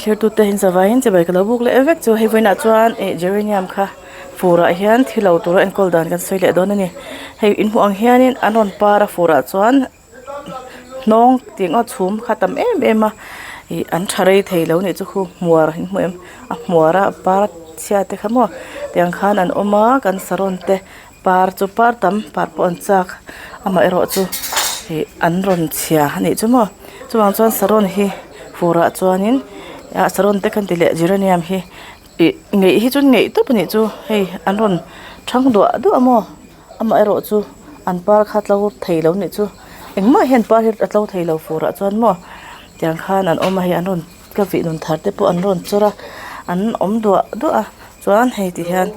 thlirtute in zavaiin chibai ka lo buk leh vek chu hei vawiinah chuan ih geranium kha furah hian thi lo tura enkawl dan kan sawi leh dawn a ni hei in hmuh ang hianin an rawn par a furah chuan hnawng tih ang aw chhum kha a tam em em a ih an tha rei thei lo nih chu khu hmuar in hmu em a hmuar a par chhia te kha maw tiang khan an awm a kan saron te par chu par tam par pawh an chak amaherawh chu ih an rawn chhia a nih chu maw chuvang chuan saron hi furah chuanin ah saron te khan ti leh geranium hi ih ngeih hi chu ngeih tawp a nih chu hei an rawn thang duah duah a maw amaherawh chu an par kha tlo thei lo a nih chu engmah hian par hi a tlo thei lo furah chuan maw tiang khan an awm a hei an rawn. Ka vih nun thar te pawh an rawn chawr a an awm duah duah a chuan hei ti hian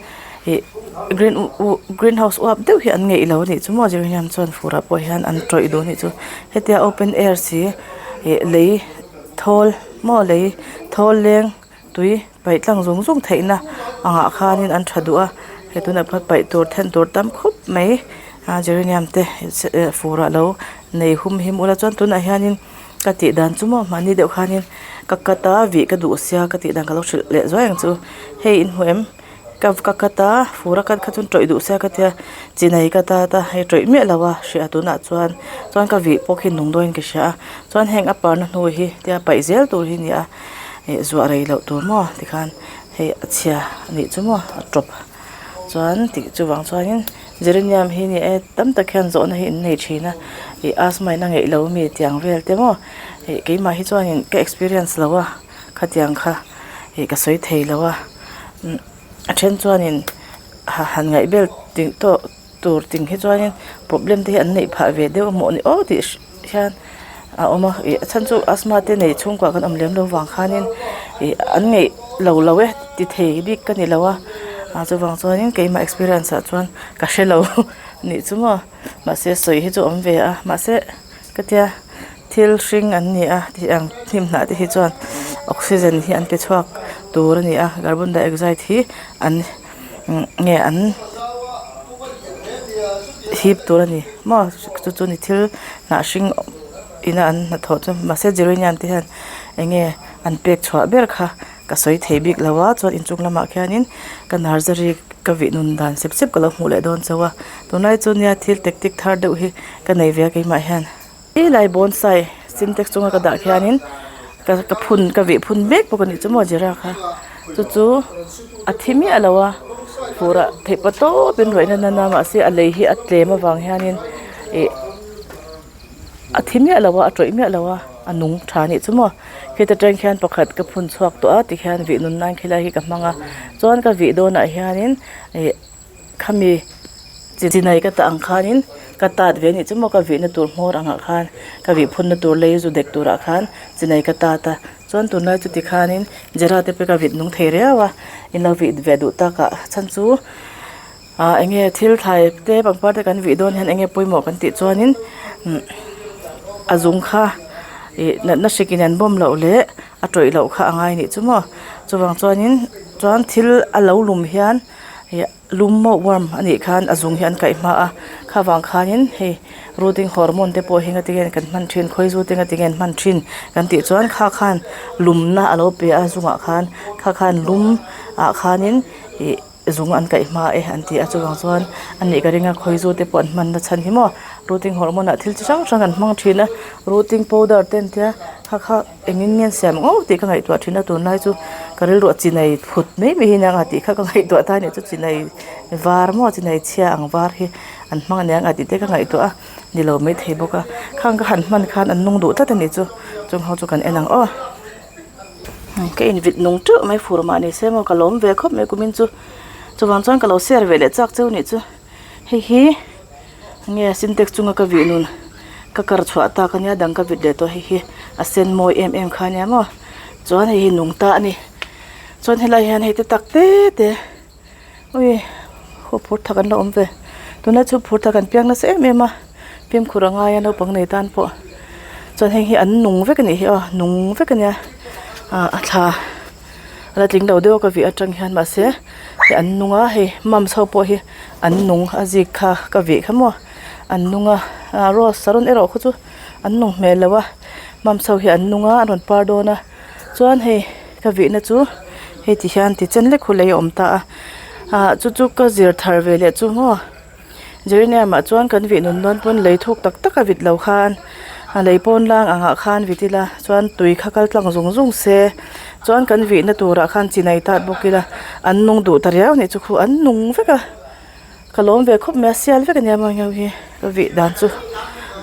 ih green green house uap deuh hi an ngeih lo a nih chu maw geranium chuan fur ah pawh hian an tawih duh a nih chu hetia open air si ih lei thawl maw lei thawl leng tui paih tlang zung zung theih na angah khanin an tha duh a hei tunah pawh paih tur then tur tam khawp mai a geranium te fur ah lo nei hum him ula chuan tunah hianin. Ka tih dan chu maw mahni deuh khanin ka cut a vih ka duh sia ka tih dan ka lo hrilh leh zuai ang chu hei in hmu em ka ka cut a fur a cut kha chuan tawih duh sia ka tia chinai ka tat a hei tawih miah lo a hria tunah chuan chuan ka vih pawh khi nung dawn in ka hria a chuan heng a parna hnu hi tia paih zel tur hi a ni a ih zuah rei loh tur maw tikhan hei a chhia a nih chu maw a tawp. Chuan tih chuvang chuanin geranium hi ni e tam tak hian zawhna hi an nei thin a ih asthma in a ngeih lo ami tiang vel te maw ih keimah hi chuanin ka experience lo a khatiang kha ih ka sawi thei lo a umm a then chuanin han ngaih vel tih tawh tur ting hi chuanin problem te hi an neih phah ve deuh a maw ni aw tih hian a awm a ih a chhan chu asthma te nei chhungkua kan awm lem lo vang khanin ih an ngeih lo lo e ti thei bik ka ni lo a ah chuvang chuanin keimah experience ah chuan ka hre lo nih chu maw mahse sawi hi chu a awm ve a mahse ka tia thil hring an ni a tih ang hnim hnah te hi chuan oxygen hi an pe chhuak tur a ni a carbon dioxide hi an. Nge an hip tur a ni maw chu chu ni thil hnah hring ina an hnathawh chu mahse geranium te hian eng nge an pek chhuah ber kha ka sawi thei bik lo a chuan inchung lamah khianin ka nursery ka vih nun dan sep sep ka lo hmuh leh dawn chauh a tunlai chu nia thil tactic thar deuh hi ka nei ve a keimah hian. Helai bonsai sintex chunga ka dah khianin ka ka phun ka vih phun mek bawk a nih chu maw zira kha chu chu a thi miah lo a fur ah theih pa tawp in rawih na na mahse a lei hi a tlem avang hianin ih a thi miah lo a a tawih miah lo a a nung tha a nih chu maw khita tang khian pakhat ka phun chhuak tawh a tikhian vih nun nan khilai hi ka hmang a chuan ka vih dawnah hianin ih. Khami chinai ka tah ang khanin ka tat ve anih chu maw ka vihna tur hmawr angah khan ka vih phunna tur lei zu dek turah khan chinai ka tat a chuan tunlai chuti khanin Jera te pawh ka vit nung thei riau a in lo vih ve duh takah chhan chu ah eng nge thil thlai te pangpar te kan vih dawn hian eng nge pawimawh kan tih chuanin umm a zung kha ih natna hrik in an bawm loh leh a tawih loh kha a ngai anih chu maw chuvang chuanin chuan thil a lo lum hian. Ih lum maw warm a nih khan a zung hi an kaih hma a kha vang khanin hei rooting hormone te pawh hi nga tinge kan hman thin khawizu te nga tinge an hman thin kan tih chuan kha khan lumna a lo pe a zungah khan kha khan lum ah khanin ih zung an kaih hma e an ti a chuvang chuan a nih ka ring a khawizu te pawh an hman na chhan hi maw rooting hormone ah thil chi hrang hrang an hmang thin a rooting powder te an tia kha kha. Engin nge an siam ang aw tih ka ngaihtuah thin a tunlai chu ka rilru a chinai phut mai mai hi nia tih kha ka ngaihtuah ta ania chu chinai var maw chinai chhia ang var hi an hmang ania ang tih te ka ngaihtuah a ni lo maithei bawk a khang ka han hman khan an nung duh tlat a nih chu chung ho chu kan en ang aw ka invit nung teuh mai fur mah ni se maw ka lawm ve khawp mai kumin chu chuvang chuan ka lo share ve leh chak cheu nih chu hei hi. Nge sintex chunga ka vih nun ka kar chhuah tak ania dang ka vit leh tawh hei hi a sen mawi em em kha ania maw chuan hei hi nung ta a ni chuan helai hian hei te tak te te ui haw phur thak an la awm ve tunlai chu phur thak an piang nasa em em a fimkhur a ngai a naupang nei tan pawh chuan heng hi an nung vek a nih hi aw nung vek ania ah a thla. A la tling lo deuh a ka vih atang hian mahse hei an nung a hei mums ho pawh hi an nung a zik kha ka vih kha maw an nung a ah rose saron erawh kha chu an nung hmel lo a mums ho hi an nung a an rawn par dawn a chuan hei. ka vihna chu hei ti hian ti chen lek hu lei a awm ta a ah chu chu ka zir thar ve leh chu maw geranium ah chuan kan vih nun dawn pawn lei thuk tak tak a vit lo khan a lei pawn lang ang ah khan vit ila chuan tui kha kal tlang zung zung se chuan kan vihna turah khan chinai tat bawk ila an nung duh ta riau a nih chu khu an nung vek a. Ka lawm ve khawp mai a sial vek ania maw heng hi ka vih dan chu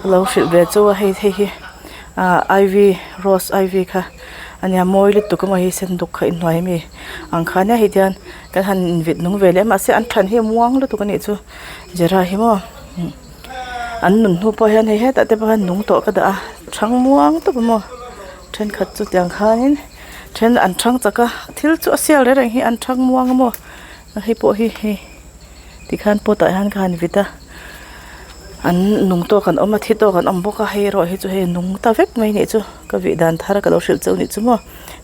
ka lo hrilh ve chu a hei hei hi ah ivy rose ivy kha ania mawi lutuk a maw hei senduk kha inhnuai ami ang kha ania hei tihian kan han invit nung ve leh a mahse an than hi a muang lutuk anih chu zira hi maw an nun hnu pawh hian hei hetah te pawh hian nung tawh ka dah a thang muang tawp a maw thenkhat chu tiang khanin then an thang chak a thil chu a sial reng reng hi an thang muang a maw hei pawh hi hei. Tikhan pot ah hian ka han vit a an nung tawk an awm a thi tawk an awm bawk a hei erawh hi chu hei nung ta vek mai anih chu ka vih dan thar ka lo hrilh cheu anih chu maw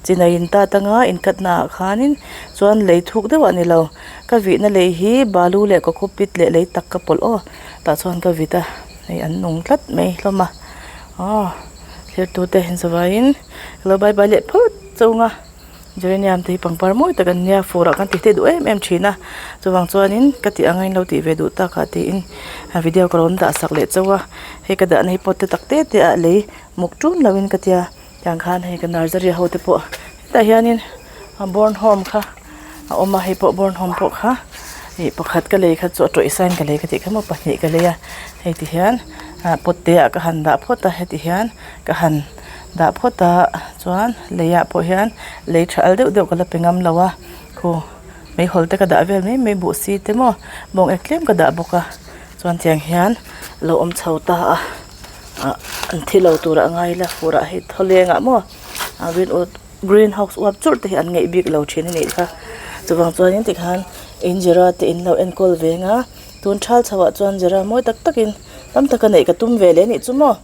chinai in tat anga in cut na ah khanin chuan lei thuk deuh ah nilo ka vihna lei hi balu leh cocopeat leh lei tak ka pawlh aw tah chuan ka vit a hei an nung tlat mai hlawm a aw thlir tute zavaiin ka lo bye bye leh phawt chauh ang a. Geranium te hi pangpar mawi tak an nia fur ah khan tih te duh em em thin a chuvang chuanin ka tih anga inlo tih ve duh tak ah tiin video ka rawn dah sak leh chauh a hei ka dahna hi pot te tak te te ah lei muk tum lo in ka tia tiang khan hei ka nursery ho te pawh hetah hianin born home kha a awm a hei pawh born home pawh kha ih pakhat ka lei kha chu a tawih sain ka lei ka tih kha maw pahnih ka lei a hei ti hian pot te ah ka han dah phawt a heti hian ka han. Dah phawt a chuan leiah pawh hian lei tha al deuh deuh ka la pe ngam lo a khu meihawl te ka dah vel mai mai buh si te maw bawng ek tlem ka dah bawk a chuan tiang hian a lo awm chho ta a ah an thi lo turah a ngai ila furah hei thawleng ah maw a green ut green house uap churh te hi an ngeih bik lo thin a nih kha chuvang chuanin tikhan in zira te in lo enkawl ve ang a tun thal chho ah chuan zira mawi tak takin tam taka neih ka tum ve leh a nih chu maw.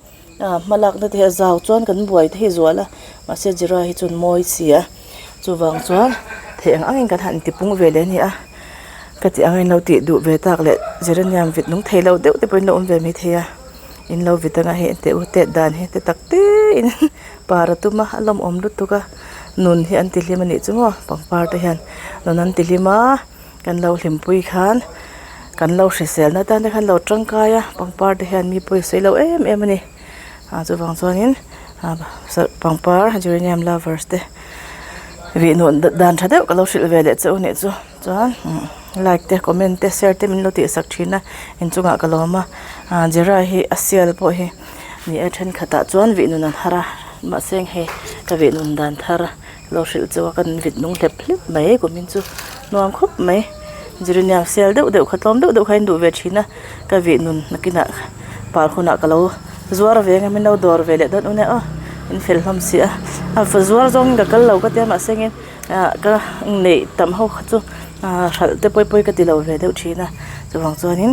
Ah hmalakna te hi a zau chuan kan buai te hi zual a mahse zira hi chuan mawi si a chuvang chuan theih ang angin kan han intipung ve leh a ni a ka tih angin lo tih duh ve tak leh geranium vit nung thei lo deuh te pawhin lo awm ve maithei a in lo vit anga hei teh u tet dan hi te tak te in par a tum a a lawmawm lutuk a nun hi an ti hlim a nih chu maw pangpar te hian nun an ti hlim a. Kan lo hlimpui khan kan lo hriselna atan te khan lo tangkai a pangpar te hian mi pawi sawi lo em em a ni ah chuvang chuanin ah pangpar geranium lovers te vih nuam dan tha deuh ka lo hrilh ve leh che u nih chu chuan like te comment te share te min lo tihsak thin a inchungah ka lawm a ah gera hi a sial pawh hi ni e thenkhatah chuan vih nun an har a mahse hei ka vih nun dan thar. Lo hrilh chu a kan vit nung hlep hlep mai kumin chu nuam khawp mai geranium sel deuh deuh kha tlawm deuh deuh kha in duh ve thin a ka vih nun nakinah par hunah ka lo zuar ve ang a min lo dawr ve leh dawn u nia aw in fel hlawm si a a va zuar zawngin ka kal lo ka tia mahse engin ah ka neih tam ho kha chu ah hralh te pawi pawi ka ti lo ve deuh thin a chuvang chuanin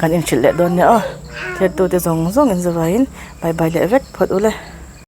kan inhrilh leh dawn nia aw thlir tute zawng zawng in zavaiin bye bye leh vek phawt ule.